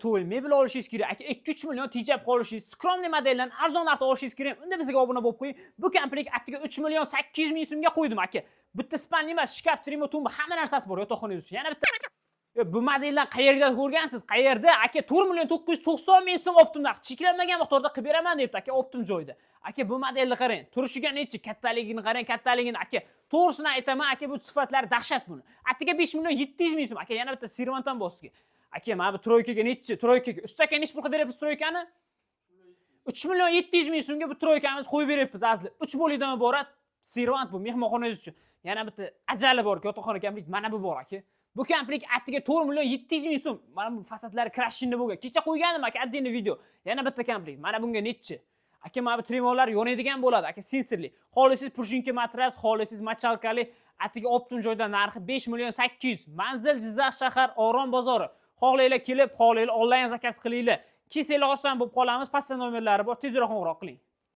To'y mebel olishingiz kerak, aka, 2-3 million tejab qolishingiz, скромный modeldan arzon narxda olishingiz kerak. Unda bizga obuna bo'lib qo'ying. Bu komplekt atiga 3 million 800 ming so'mga qo'ydim, aka. Bitta спальный emas, shkaf, trimo, tumba, hamma narsasi bor yotoqxonangiz uchun. Yana bitta. Bu modeldan qayerda ko'rgansiz? Qayerda, aka? 4 million 990 ming so'm оптом narx, cheklanmagan miqdorda qilib beraman deyapti, aka, оптом joyda. Aka, bu modelni qarang, turishiga nechi, kattaligini qarang, kattaligini, aka. To'g'risini aytaman, aka, bu sifatlari dahshat buni. Atiga 5 million 700 ming so'm, aka. Yana bitta servant ham bor sizga, aka. Mana bu тройка ga nechi? Тройка ga, usta aka, nechi pul qilib beryapmiz тройка ni? 3 million 700 ming so'mga bu тройка mizni qo'yib beryapmiz, azizlar. 3 bo'likdan iborat servant bu mehmonxonangiz uchun. Yana bitta ajali bor yotoqxona komplekt, mana bu bor, aka. Bu komplekt atiga 4 million 700 ming so'm. Mana bu fasadlari крашенный bo'lgan. Kecha qo'ygandim, aka, отдельный video. Yana bitta komplekt. Mana bunga nechi? Aka, mana bu trimolar yonadigan bo'ladi, aka, sensorli. Xohlasangiz пружинка matras, xohlasangiz мочалка li. Atiga оптом joyda narxi 5 million 800. Manzil Jizzax shahar, Orom bozori. Xohlanglar kelib, xohlanglar onlayn zakaz qilinglar. Kelsanglar, oson bo'lib qolamiz. Pastda nomerlari bor, tezroq qo'ng'iroq qiling.